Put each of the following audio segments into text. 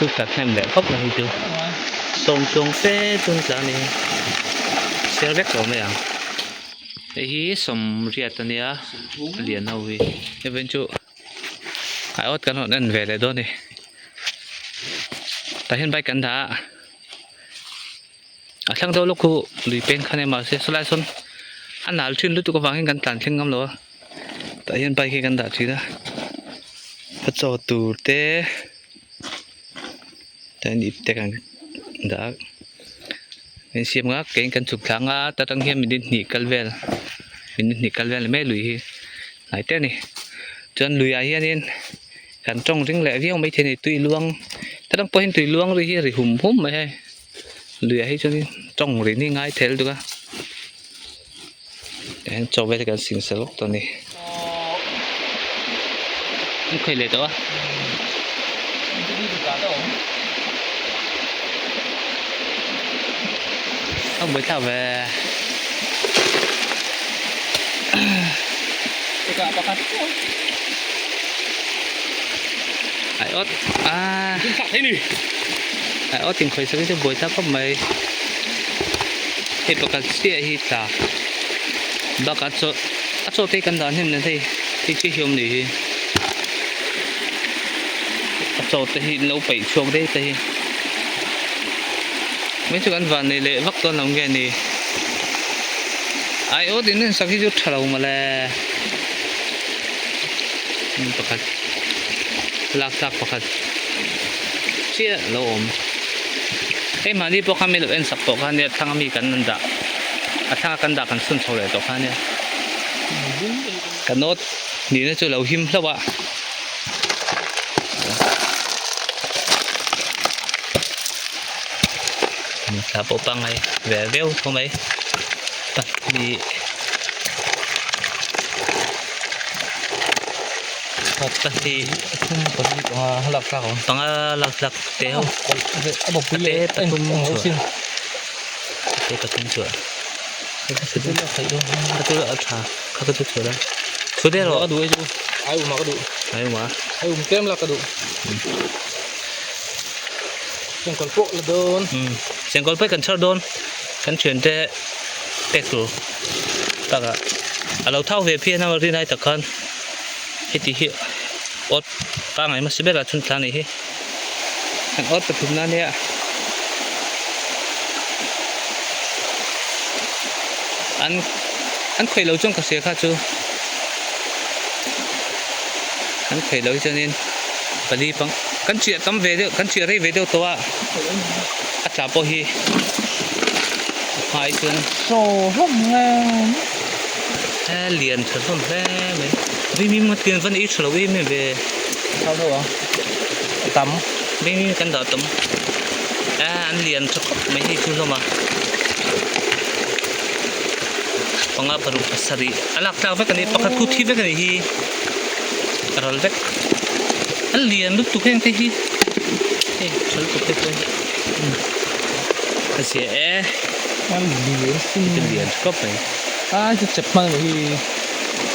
chu tla hnem leh khawp mai hi chu sawm chuang fe chu an tla a ni chhiar vek lo mai ang hei hi sawmriat a nia lian ho hi hei vawiin chu ai awt kan rawn en ve leh dawn a ni tah hian bike kan dah a a thlang deuh lawk khu lui peng kha nia mahse sawlai sawn a nal thin lutuk avangin kan tlan thleng ngam lo a tah hian bike hi kan dah thin a a chaw tur te tah hian ip te kan dah a min siam nghak keiin kan chhuk thla anga ta tang hian minute hnih kal vel minute hnih kal vel ni mai lui hi hnai te a ni chuan luiah hianin kan tawng ring leh viau maithei a ni tui luang ta tang pawhin tui luang ri hi a ri hum hum mai hei luiah hi chuanin tawng ri ni ngai thel tuk a tah hian chaw vel hi kan sing sa lawk tawh a ni an khawi leh tawh a a buai thlak ve ai awt a ai awt in khawi sak hi chu buai thlak khawp mai hei pakhat chiah hi tla bakah chaw a chaw te hi kan dah hnem nen hei hei chiah hi a awm ni hi a chaw te hi an lo peih chhuak daih te hi mai chu kan van nei leh vak dawn lo nge ni ai awt in en sak hi chu tha lo mawle pakhat lak tlak pakhat chiah lo awm hei mahni pawh kha mi lo en sak tawh kha nia thlang ami kan dah a thlang a kan dah kan chhun chho leh tawh kha nia ka note nihna chu lo him hlauh a. Thla pawh pangngai ve viau tho mai pahnih pahnih thum pahnih panga lak tlak awm panga lak tlak te ho te pathum chhuah te pathum chhuah a tha kha ka chu chhuah la chhuah der rawh ka duh e chu ai um ah ka duh ai um ah ai um tlem la ka duh Chengkawl pawh la dawn. Umm chengkawl pawh kan chhar dawn kan thian te pek tur tak ah a lo thau ve phian a rin ai tak khan heti hi awt pangai hmasa ber ah chhun thla a nih hi kan awt pathum na nia an an khawih lo chuan ka hria kha chu an khawih lo hi chuanin pali pang kan chiah tam ve deuh kan chiah rei ve deuh tawh a a tla pawh hi a hmai chuan chaw hlawm nge e lian tha hlawm hle mai vimim a tian van ei tha lo em em ve tha deuh ang a tam vimim kan dah tam e an lian tha khawp mai hei chu hlawm a panga paruk pasarih a lak tlak vek a ni pakhat khu thi vek a ni hi a ral vek a lian lutuk heng te hi hei tha lutuk te pawh hi a zia e a lian sin a lian tha khawp mai a chu chep hman a nih hi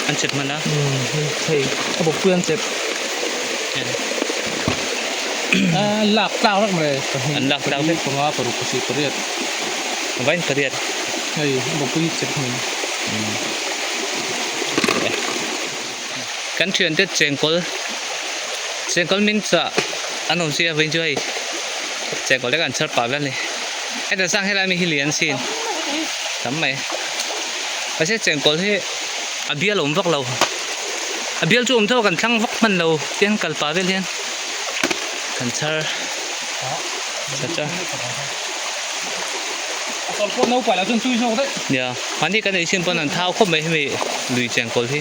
an chep hman a hei a bawkpui an chep a lak tlak vek mai an lak tlak vek panga paruk pasarih pariat vain pariat hei a bawkpui chep hman. Kan thiante chengkawl chengkawl min chah an awm si a vawiin chu hei chengkawl te kan chhar pah vel a ni heta sang helai mi hi lian sin tam mai mahse chengkawl hi a bial awm vak lo a bial chu awm tho a kan thlang vak hman lo tian kal pah vel hian kan chhar that a. Nia mahni kan ei chin pawn an thau khawp mai hemi lui chengkawl hi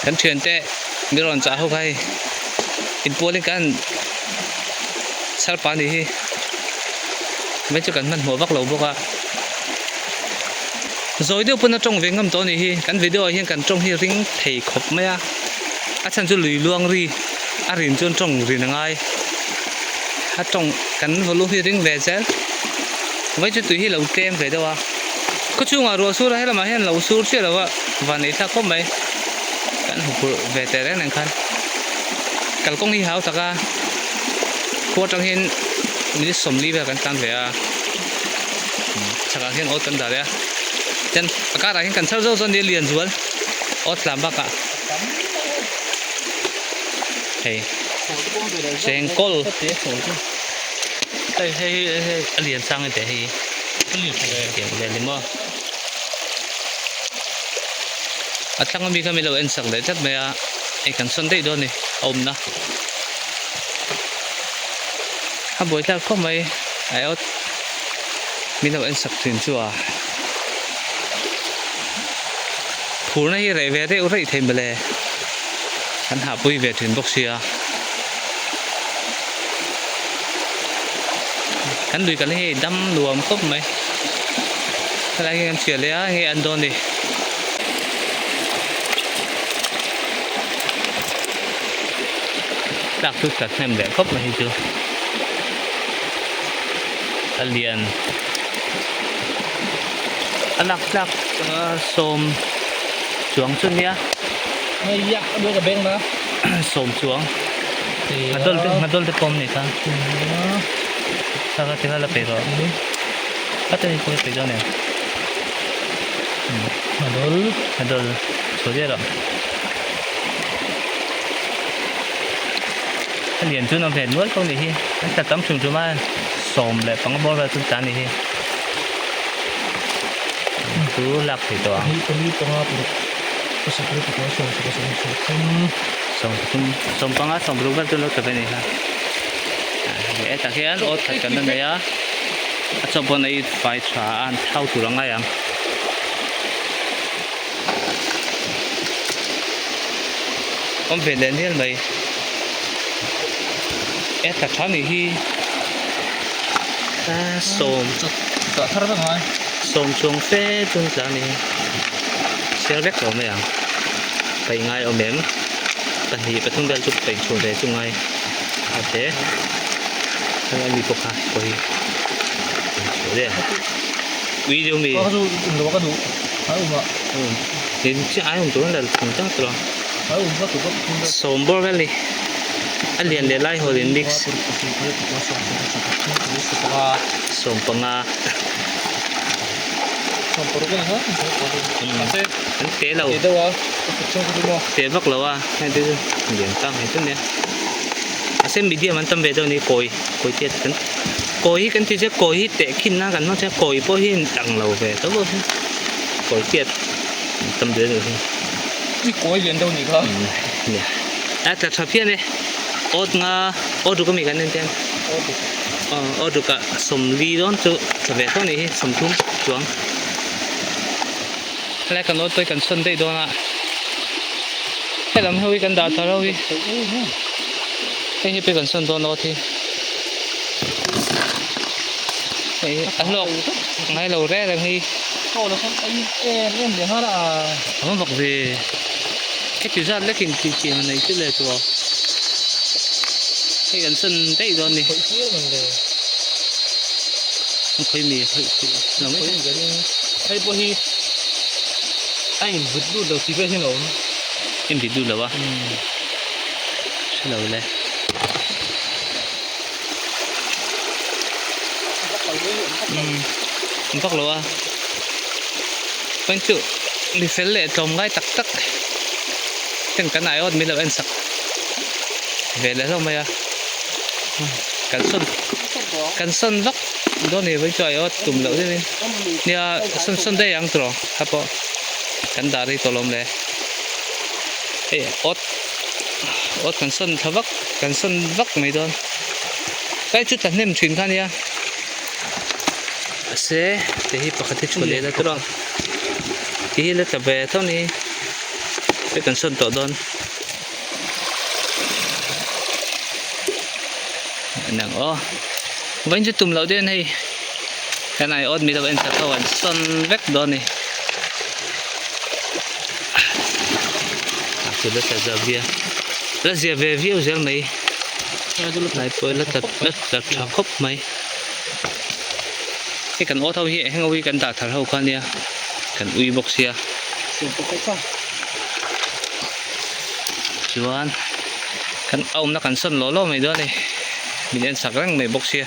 kan thiante mi rawn chah ho kha hei inpualin kan chhar pah a nih hi mai chu kan hmanhmawh vak lo bawk a zawi deuh pawn a tawng ve ngam tawh a nih hi kan video ah hian kan tawng hi ring thei khawp mai a a chhan chu lui luang ri a rin chuan tawng rin a ngai a tawng kan volume hi ring ve zel vai chu tui hi lo tlem ve deuh a khaw chhungah ruah sur a helamah hian lo sur chiah lo a van ei thlak khawp mai kan huphurh ve teh reng nen khan Kalkawng hi hau tak a, khua atang hian minute 40 vel kan tlan ve a, chhakah hian awt kan dah leh a, chuan a karah hian kan chhar zawk zawk nia lian zual awt tlan bakah hei chengkawl hei hei hei a lian sang e teh hei hi a lian ni maw. A thlang ami kha min lo en sak leh tlat mai a, hei kan sawn daih dawn a ni a awmna. A buai thlak khawp mai a awt min lo en sak thin chu a phurna hi reh ve reuh reuh thei mawle kan hahpui ve thin bawk sia kan lui kal hi hei dam nuam khawp mai helai hi kan chhiah leh a hei an dawn a ni. Tlak chu tla hnem leh khawp mai hi chu a lian a lak tlak sawm chuang chu nia sawm chuang ngadawl te ngadawl te pawm ni kha kha tikha la pe rawh a te ni pawh pe dawn em ngadawl ngadawl chhuah dial rawh. A lian chu nawm hmel nual tawh a nih hi an tla tam hrim hrim a 15 bawr vel chu tla a nih hi chu lak theih tawh ang. 15 60 vel chu an lo tla ve a nih kha hetah hian awt khat kan la nei a a chawp pawn a fai tha a an thau tur a ngai ang. Awm ve leh nial mai e tla tha nih hi a sawm tah thar vek ngai sawm chuang fe chu an tla a ni chhiar vek lo mai ang paih ngai awm em pahnih pathum vel chu paih chhuah ve chu ngai a te helai mi pawh kha pawh hi chhuah ve ui deuh mi ka duh ai um ah in chi ai um tur an la thung tak tawh a ai um ka tu ka thung deuh sawm bawr vel ni a lian leh lai hawl in mix 15 an te lo te vak lo a heng te chu lian tak mai chu nia a sen medium an tam ve deuh a ni kawi kawi te kan kawi hi kan ti che kawi hi tehkhin na kan hmang che kawi pawh hi ang lo ve tho bawk hi kawi tiat tam ve deuh hi i kawi lian deuh nih kha nia a tla tha phian e awt nga awt ruk ami kan en te awt ruk ah 40 dawn chu tla ve tho nih hi 30 chuang helai kan awt pawh hi kan sawn daih dawn a helam ho hi kan dah thar ho hi hei hi pawh kan sawn dawn awt hi hei hi a hlawk ngai lo reng reng hi a va bawk ve heti zat lekin tih chian a nei chu le chu hei kan sawn daih dawn a ni an khawi mi lo mai hei pawh hi a invut lut lo tih vel hian a awm invut lut lo a hre lo le. An vak lo a chuan chu mi fel leh tlawm ngai tak tak ten kan aiawt min lo en sak ve leh hlauh mai a kan sawn kan sawn vak dawn ni vawi chu aiawt tum loh deuhin nia sawn sawn daih ang tawh kha pawh kan dah rei tawh lawm le hei awt awt kan sawn thla vak kan sawn vak mai dawn kai chu tla hnem thin kha nia mahse te hi pakhat hi chhuah leh la tur a ti hi la tla ve tho ni hei kan sawn tawh dawn nang aw vawiin chu tum loh deuh in hei kan ai awt mi lo en sak ho an sawn vek dawn a ni. Chu la tla zau bia la zia ve viau zel mai tlai pawh la tla la tla tha khawp mai hei kan awt ho hi heng ho hi kan dah thar ho kha ania kan ui bawk sia chuan. Kan a awmna kan sawn law law mai dawn a ni. Min en sak reng mai bawk sia.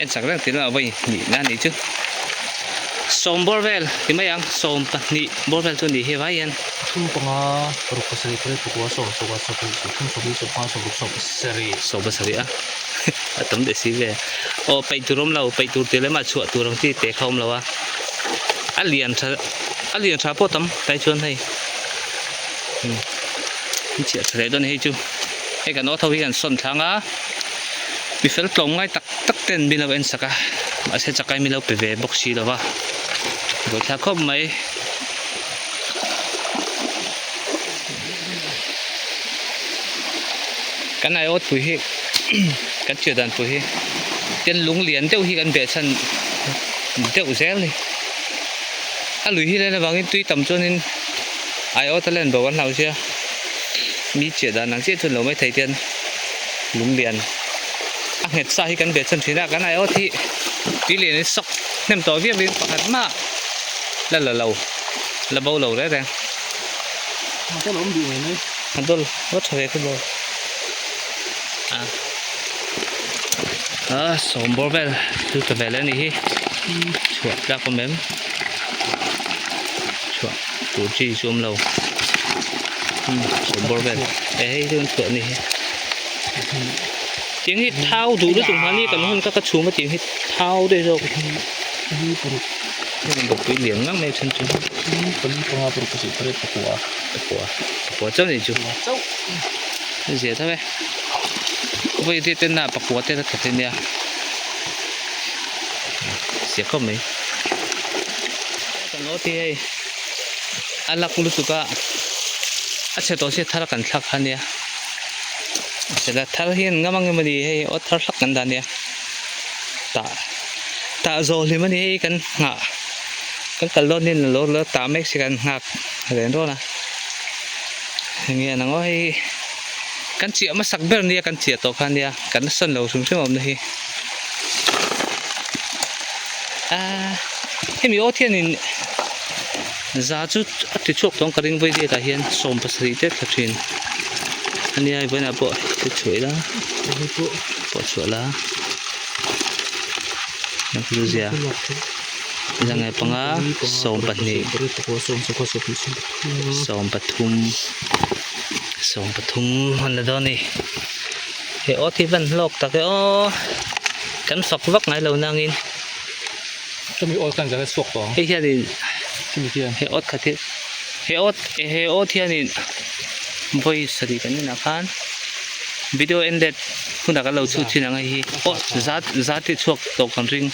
En sak reng tih lamah vawi hnihna a nih chu. Sawm bawr vel ti mai ang 12 bawr vel chu a nih hi vai hian. Thum panga paruk pasarih pariat pakua sawm sawma sawmhnih sawmthum sawmli sawmnga sawmruk sawmsarih. 70 a a tam leh si ve. Aw peih tur awm lo peih tur tih lemah chhuah tur ang chi te kha awm lo a. A lian tha a lian tha pawh tam tlai chuan hei umm an chhiah tha leh dawn a ni hei chu. Hei kan auto hi kan sawn thlang a mi fel tlawm ngai tak tak ten min lo en sak a mahse chakai min lo pe ve bawk si lo va buaithlak khawp mai. Kan aiawt pui hi kan chiah dan pui hi ten lung lian deuh hi kan behchhan deuh zel a ni a lui hi len avangin tui tam chuanin aiawt a len bo an hlau sia mi chiah dan ang chiah chuan lo mai thei te hian lung lian a nghet sa hi kan behchhan thin a kan aiawt hi tui lian in sawk hnem tawh viau in pakhat mah la la lo la bo lo reng reng. Motor awm duh ngei mai. Motor va tha ve kha bawk. A a sawm bawr vel chu ta vel a ni hi. Chhuah tlak awm em? Chhuah tur chi chu awm lo. Sawm bawr vel. E hei chu an chhuah a ni hi. Tiang hi thau duh lutuk mahni kan hun kha ka chhum a tiang hi thau daih zawk. Bawkpui lian ngang mai chhan chu. Pali panga paruk pasarih pariat pakua. Pakua. Pakua chauh ni chu. Pakua chauh. A zia tho e. Vawi te ten a pakua te la tha thei nia. Zia khawp mai. Kan aw te hei. A lak lutuk a. A chhe tawh sia thar a kan thlak kha nia. Sela thar hian ngam ang emaw ni hei aw thar hlak kan dah nia. Tah tah zawh hlim a ni hei kan nghah kan kal dawn hian alo la tah mek si kan nghak ren rawn a enge an ang aw hei kan chiah hmasak ber nia kan chiah tawh kha nia kan la sawn lo hrim hrim awm na hi ah hemi aw thianin za chu a ti chhuak tawng ka ring vawi zet ah hian 70 te thla thin a nia vawiinah pawh ti chhuah ila pawh chhuah la. 5 12 13 13 an la dawn a ni he aw hi van hlawk tak e aw kan fak vak ngai lo nangin hei hianin he awt khat hi he awt he awt hianin vawi sarih kan inah khan video ended. Hunah kan lo chhut thin ang hei hi aw zat zat hi chhuak tawh kan ring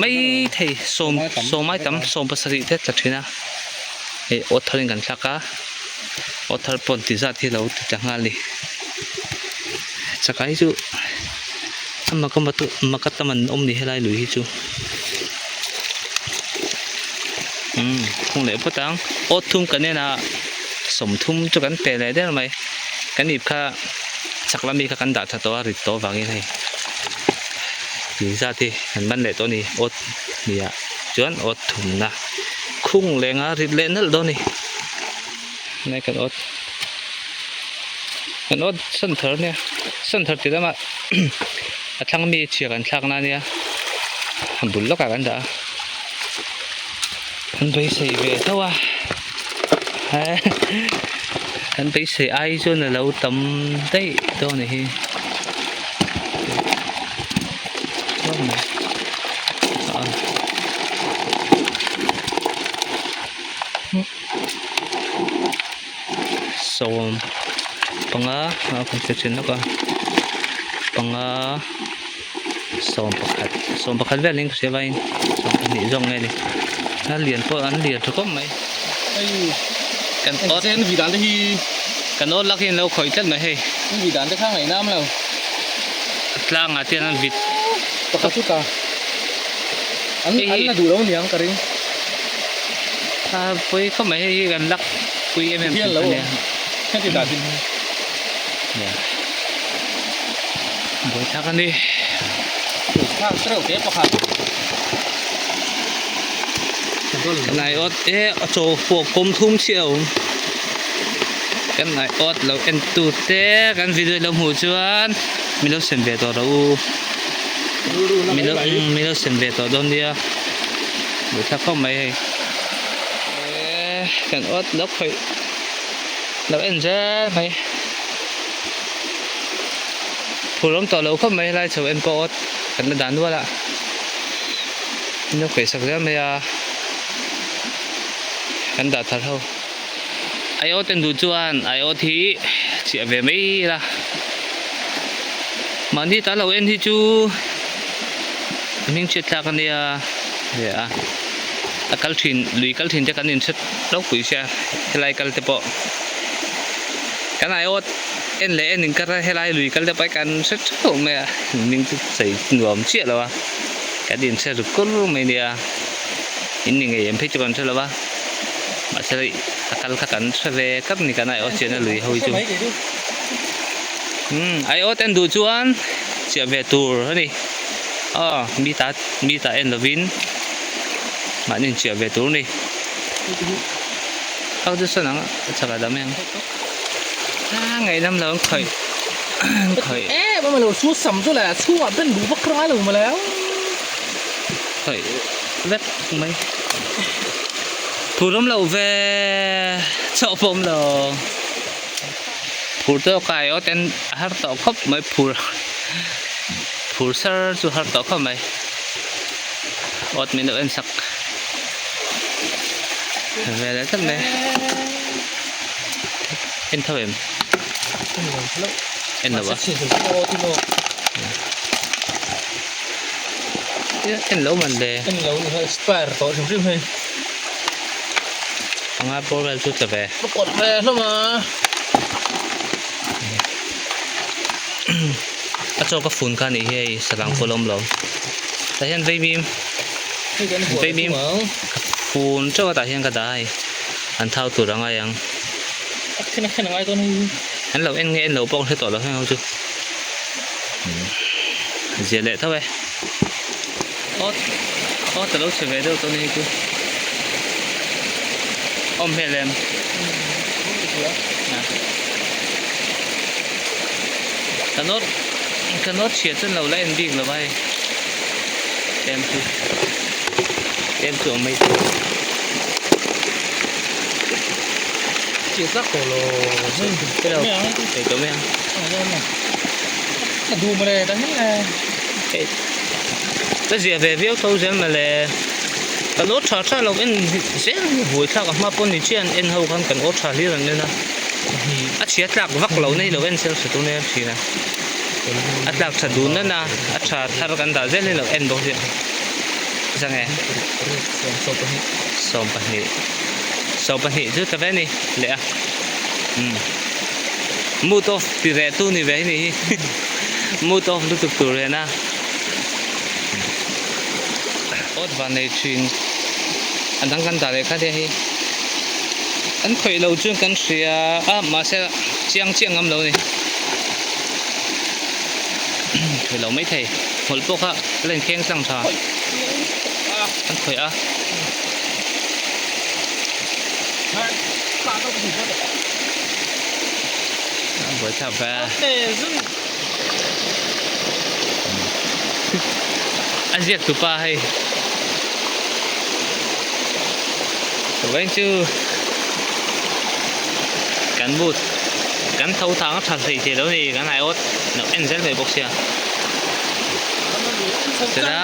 mai thei sawm sawm ai tam 70 te tla thin a hei aw thar in kan thlak a aw thar pawn ti zat hi lo ti ta nghal a ni chakai chu a mak a mak a tam an awm ni helai lui hi chu umm khung leh phawt ang aw thum kan en a 30 chu kan pe leh der mai kan ip kha. Chak lam hi kha kan dah tha tawh a rit tawh avangin hei tui zat hi kan ban leh tawh a ni awt hniah chuan awt thumna khung leng a rit leh nalh dawn a ni nai kan awt kan awt sawn thar ania sawn thar tih lamah a thlang mi chhia kan thlak na ania a bul lawkah kan dah a kan beisei ve tho a. Kan beisei ai chuan a lo tam daih dawn a ni hi 15 a kan hre thin lawk a panga 11 11 vel in ka hria vaiin 12 zawk nge ni a lian pawh an lian tha khawp mai kan awt kan awt lak hi an lo khawih tlat mai hei tlangah te hian an vit a pawi khawp mai hei hi kan lak pui em em thin a nia. Buaithlak a ni. Buaithlak reuh te pakhat. Nai awt e a chaw pawh kawm thum chiah a awm. Kan aiawt lo en tu te kan video lo hmuh chuan min lo sem ve tawh rawh u. Min lo min lo sem ve tawh dawn nia. Buai thlak khawp mai hei. Kan awt lo khawih lo en zel mai. Phur awm tawh lo khawp mai helai chho en pawh awt kan la dan nual a. Min lo khawih sak zel mai a. Kan dah thar ho. Aiawt en duh chuan aiawt hi chhiah ve mai ila. Mahni ta lo en hi chu hming chhiat thlak a nia ve a. A kal thin lui kal thin te kan inhre ropui sia helai kal te pawh kan aiawt en leh en inkar a helai lui kal te pawh hi kan hre theuh mai a hming chu sawi nuam chiah lo a kan inhre ru kur mai nia. In ni ngei em phei chu kan hre lo va, mahse a kal kha kan hre ve tlat a ni kan aiawt chiahna lui ho hi chu. Umm aiawt en duh chuan chiah ve tur a ni aw mi ta mi ta en lovin mahni in chiah ve tur a ni. Kau chu sawn ang a chak a dam em a ngaihnam lo an khawih an khawih. Em a lo chu sam chu leh chhungah ben duh vak rai lo mawle. Khawih vek mai. Phur awm lo ve chawh pawh awm lo. Phur tawk a aiawt en a har tawh khawp mai phur phur sar chu har tawh khawp mai. Awt min lo en sak ve leh tlat mai. En tho em? En lo a. En lo man le. En lo ni kha expire tawh hrim hrim hei. Anga bawr vel chu tla ve. Ka kawt ve hlawm a. A chaw ka fun kha nih hi hei salang pawh lawm lo. Tah hian vaimim vaimim ka fun teuh a tah hian ka dah a hei. An thau tur a ngai ang. A khen a khen a ngai dawn hei. An lo en nge en lo pawh ka hre tawh lo heng ho chu. Zia leh tho e. Aw aw ta lo chhe ve deuh tawh a ni hei chu. Awm hmel em? Ka nawt ka nawt chhia chuan lo la en bik lo va hei. Tlem chu tlem chu awm mai thei. Chhiat tak tawh lo. Hei tawh mai ang. A duh mawle ta hian le. Hei ka zia ve viau tho zel mawle. Kan aw tha tha lo en zel buai thlak a hma pawh ni chian en ho khan kan aw tha hlir an en a. A chhia tlak vak lo nei lo en sel hre tur nia thin a. A tlak tha dun nan a a tha thar kan dah zel hi lo en bawk sia. Zange. 12. 12 chu ta ve ni leh a. Umm. Mood off ti reh tu ni ve hi ni hi. Mood off lutuk tur hian a. Awt van nei thin. A dang kan dah leh kha nia hi. An khawih lo chuan kan hria a mahse chiang chiah ngam lo ni. Khawih lo maithei. Hmawlh pawh kha la inkheng tlang tha. An khawih a. Buai thlak ve. A ziak tu pa hei. Vawiin chu kan but kan tho thang a tha hlei thei lo ni kan aiawt lo en zel mai bawk sia. Chana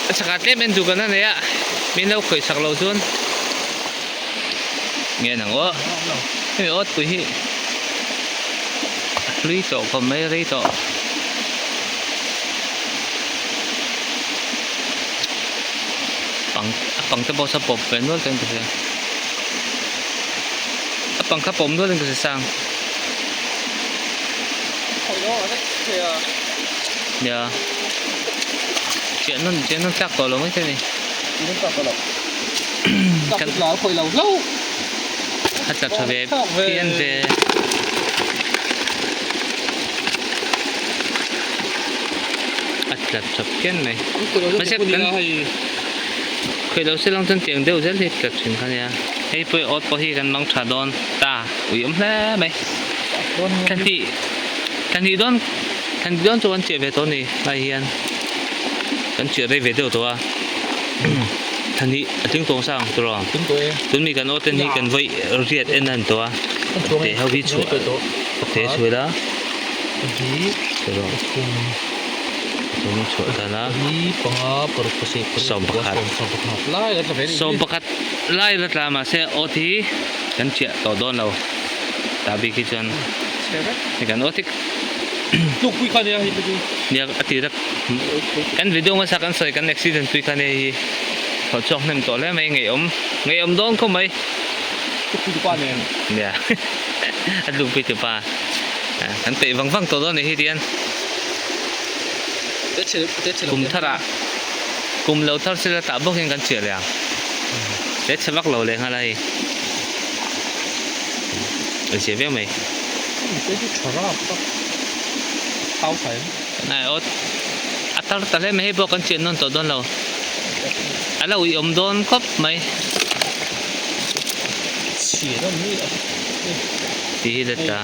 a chakah tlem en duh kan a nei a. Min lo khawih sak lo chuan nge nang aw hemi awt pui hi a hlui tawh khawp mai rei tawh pang a pang te pawh saw pawp ve nual chuan ka hria a pang kha pawm nual in ka hre sang nia chiah nawn chiah nawn tlak tawh lo mai te a ni. A tla tha ve phian ve. A tla tha phian mai. Mahse kan. Khawih lo se lang chuan tiang deuh zel hi tla thin kha nia. Hei pawh hi awt pawh hi kan mang tha dawn ta ui awm hle mai. Thla hnih thla hnih dawn thla hnih dawn chu kan chiah ve tawh a ni lai hian kan chiah rei ve deuh tawh a thla hnih a tling tawng sang tur a tun mi kan awt en hi kan vawi riat en a ni tawh a teh ho hi chhuah teh chhuah ila 11 lai la tla mahse awt hi kan chiah tawh dawn lo tah bik hi chuan hei kan awt hi nia a tir a kan video hmasa kan sawi kan accident pui kha nia hei hi thawh chhuak hnem tawh hle mai ngeiawm ngeiawm dawn khawp mai nia a tlukpui tupa. Kan peih vang vang tawh dawn a ni hi tihian kum thar ah kum lo thar sela tah bawk hian kan chiah leh ang he chhe vak lo leh nghal a hei a zia viau mai nai awt a tar ta hle mai hei pawh kan chiah nawn tawh dawn lo a la ui awm dawn khawp mai. Tih hi let ta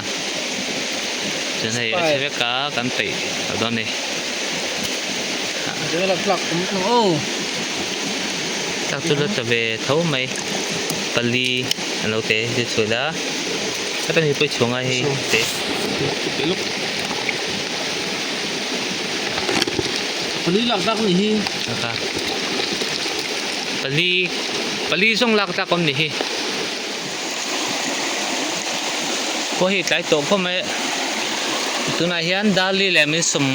chuan hei a chhe vek a kan peih tawh dawn a ni tlak chu la tla ve tho mai pali an lo te chu chhuah ila heta mi pawh chhuah ngai hei te pali lak tlak ni hi pali pali zawng lak tlak awm ni hi. Khua hi tlai tawh khawp mai a tunah hian Dali leh min sawm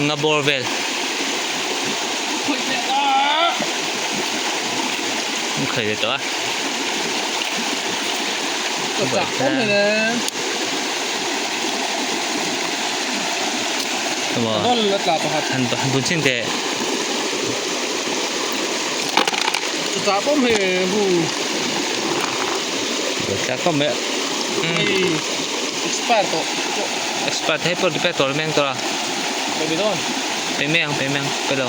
nga bawr vel an khaih leh tawh a han bun chin teh. Expert hei pawh repair tawh meng tawh a pe mai ang pe mai ang pe lo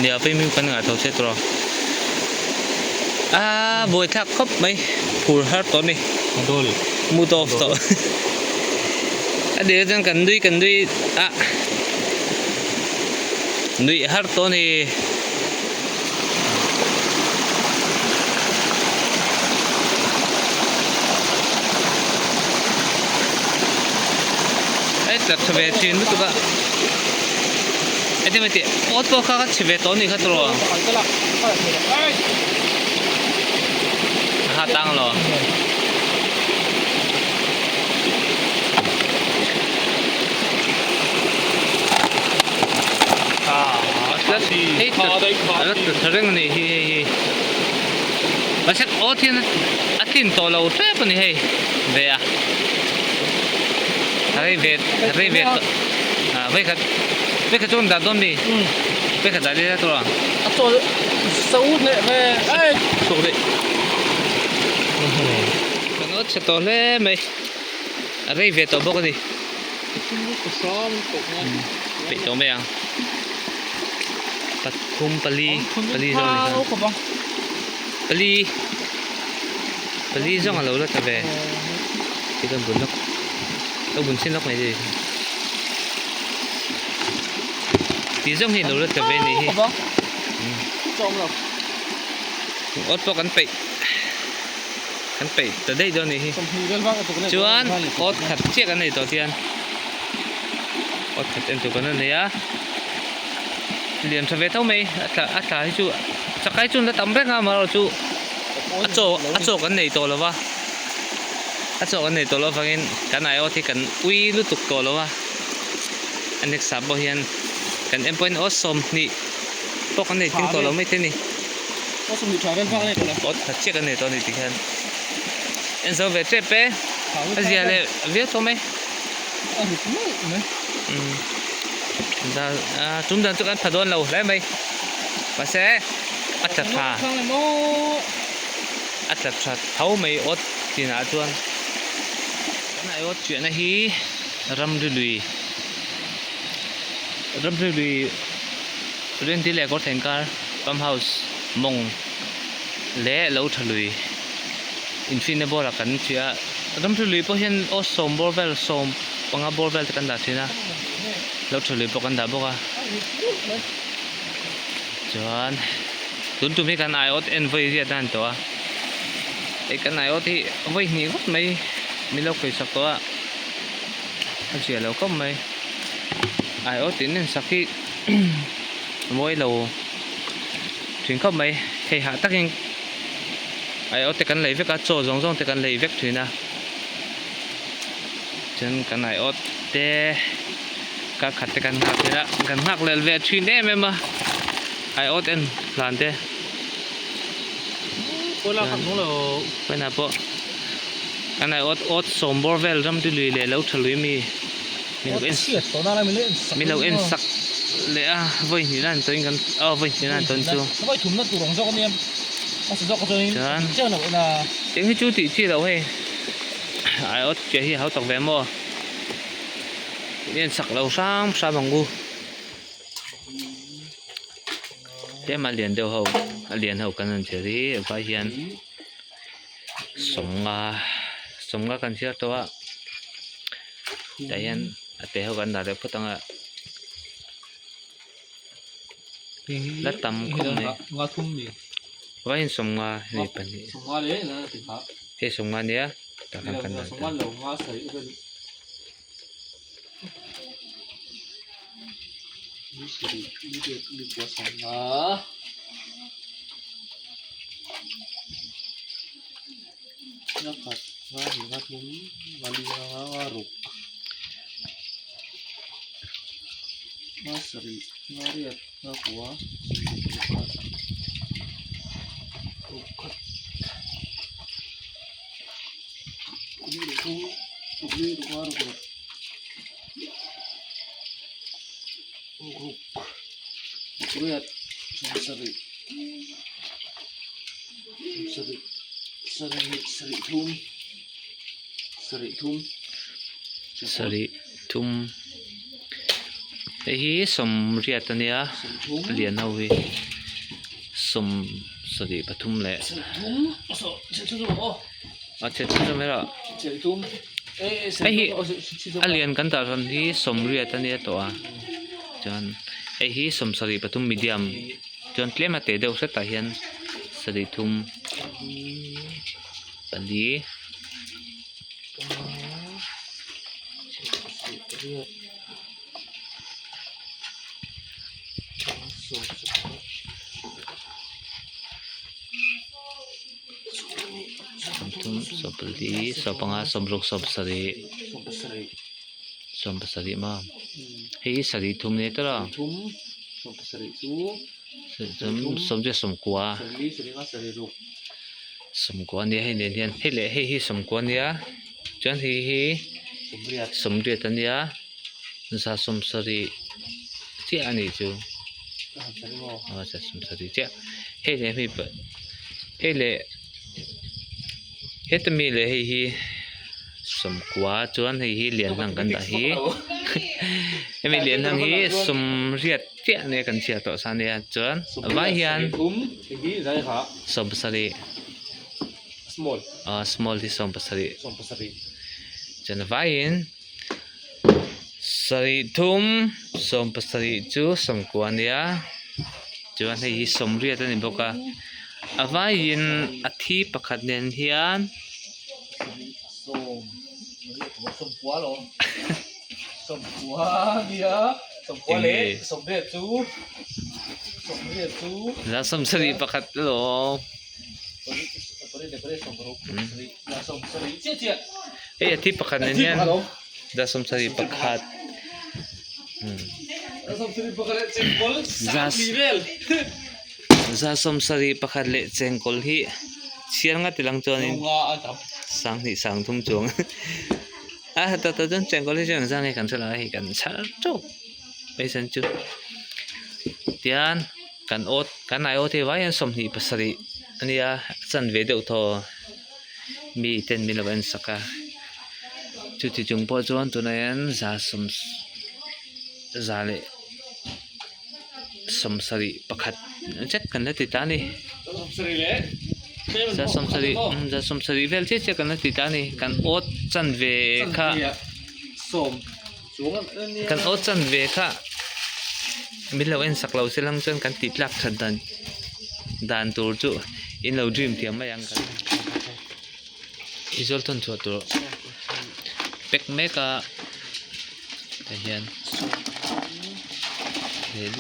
nia premium kan ngah tho che tawh a buaithlak khawp mai phur har tawh a ni mood off tawh a dik chuan kan nui kan nui a nuih har tawh a ni. Hei tlat tha ve thin lutuk a engtin tih awt pawh kha ka chhe ve tawh a nih kha tawh a tang lo. Hei a la tla reng a ni hi hei hi mahse awt hian a tlin tawh lo tep a ni hei ve a rei ve rei ve tawh ah vawikhat vawikhat chu kan dah dawn mi vawikhat dah leh tur a a chawl so hneh ve ei chhuak daih kan awt chhe tawh hle mai a rei ve tawh bawk a ni. Peih tawh mai ang pathum pali pali zawng a ni kha pali pali zawng a lo la ta ve ti kan bun lawk lo bun chin lawk mai te ti zawng hi a lo la ta ve a nih hi awt pawh kan peih. Kan peih ta daih dawn anih hi. Chuan awt khat chiah kan nei tawh chian awt khat en tur kan la nei a. Lian tha ve tho mai a tla a tla hi chu chakai chu an la tam reng a amaherawh chu a chaw a chaw kan nei tawh lo va a chaw kan nei tawh loh avangin kan aiawt hi kan ui lutuk tawh lo va a next ah pawh hian kan en pawhin aw 20 pawh kan nei tling tawh lo maithei a ni. Awt khat chiah kan nei tawh a ni tikhian en zo ve tep e a zia leh viau tawh mai tum dan chu kan pha dawn lo hle mai mahse a tla tha a tla tha tho mai awt tinah chuan kan ai awt chiahna hi ramri lui ramri lui. Rengdil leh Kawrtheng kar pump house mawng leh lo tha lui infinna bawr ah kan chhuih a ram tha lui pawh hian aw sawm bawr vel sawm panga bawr vel te kan dah thin a lo tha lui pawh kan dah bawk a chuan tun tum hi kan aiawt en vawi riat a ni tawh a hei kan aiawt hi vawi hnih ngawt mai min lo khawihsak tawh a a zia lo khawp mai aiawt in en sak hi mawi lo thin khawp mai hei hah takin aiawt te kan lei vek a chaw zawng zawng te kan lei vek thin a chuan kan aiawt te kar khat te kan nghak thin a kan nghak lel ve thin em em a aiawt en hlan te pawnah pawh kan aiawt awt sawm bawr vel ram te lui leh lo tha lui mi. Min lo en sak leh a vawi hnih nan chuan kan aw vawi hnih nan chuan chu chuan eng hi chu tih chi loh hei aiawt chiah hi a hau tak ve maw en sak lo hram hram ang u tlem a lian deuh ho a lian ho kan han chhiar hi vai hian sawmnga sawmnga kan chhiar tawh a tah hian a te ho kan dah leh phawt ang a la tam khawp mai vawiin sawmnga hei pahnih hei sawmnga ania tah khan kan dah ta. Sarih thum hei hi sawmriat a nia lian ho hi sawm sarih pathum leh a chhe thum zawm erawh hei hi a lian kan dah hran hi sawmriat a nia tawh a chuan hei hi sawm sarih pathum medium chuan tlem a teh deuh hretah hian sarih thum pali. Sawmthum sawmpali sawmpanga sawmruk sawmsarih sawmpasarih maw hei hi sarih thum nia tawh a sawmriat sawmkua sawmkua ania hei nen hian hei leh hei hi sawmkua ania chuan hei hi sawmriat ania za sawmsarih chiah a nih chu aw za sawmsarih chiah hei leh hemi pawh hei leh heta mi leh hei hi sawmkua chuan hei hi lian hlang kan dah hi hemi lian hlang hi sawmriat chiah ania kan chhiar tawh sa ania chuan a vai hian sawmsarih ah small hi sawmpasarih chuan a vaiin Sarih thum sawmpasarih chu sawmkua a nia chuan hei hi sawmriat a ni bawk a a vaiin a thi pakhat nen hian enge sawmsarih pakhat alawm. Hei a thi pakhat nen hian Zasawmsarih pakhat Zasawmsarih pakhat leh chengkawl hi chhiar ngat ilang chuanin sanghnih sang thum chuang a heta tah chuan chengkawl hi chu engzah nge kan hre lo a hei kan chhar teuh mai chuan chu tian. Kan awt kan aiawt hi vai hian 25 a nia a chanve deuh thaw mi ten min lo en sak a chuti chung pawh chuan tunah hian za sawm za leh 71 zet kan la ti ta a ni 70 70 vel chiah chiah kan la ti ta a ni kan awt chanve kha kan awt chanve kha min lo en sak lo se lang chuan kan tih tlak that dan dan tur chu in lo dream thiam mai ang kan Aizawl thawn chhuah tur pack mek a tah hian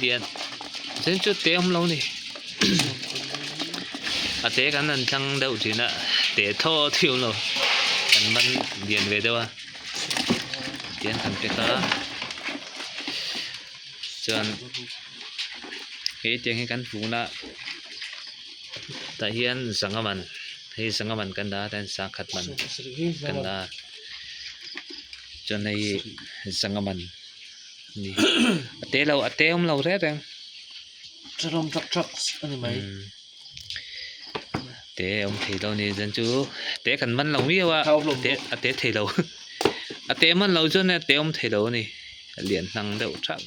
lian then chu te awm lo a ni a te kan han tlang deuh thin a te thaw thei awm lo kan man lian ve deuh a tian kan pack a chuan he tiang hi kan fun a tah hian sangha man hei sangha man kan dah a tihian sangkhat man kan dah a chuan hei sangha man a ni a te lo a te awm lo reng reng te awm thei lo a ni chuan chu te kan man lo miau a a te thei lo a te man lo chuan a te awm thei lo a ni a lian hnang deuh thak.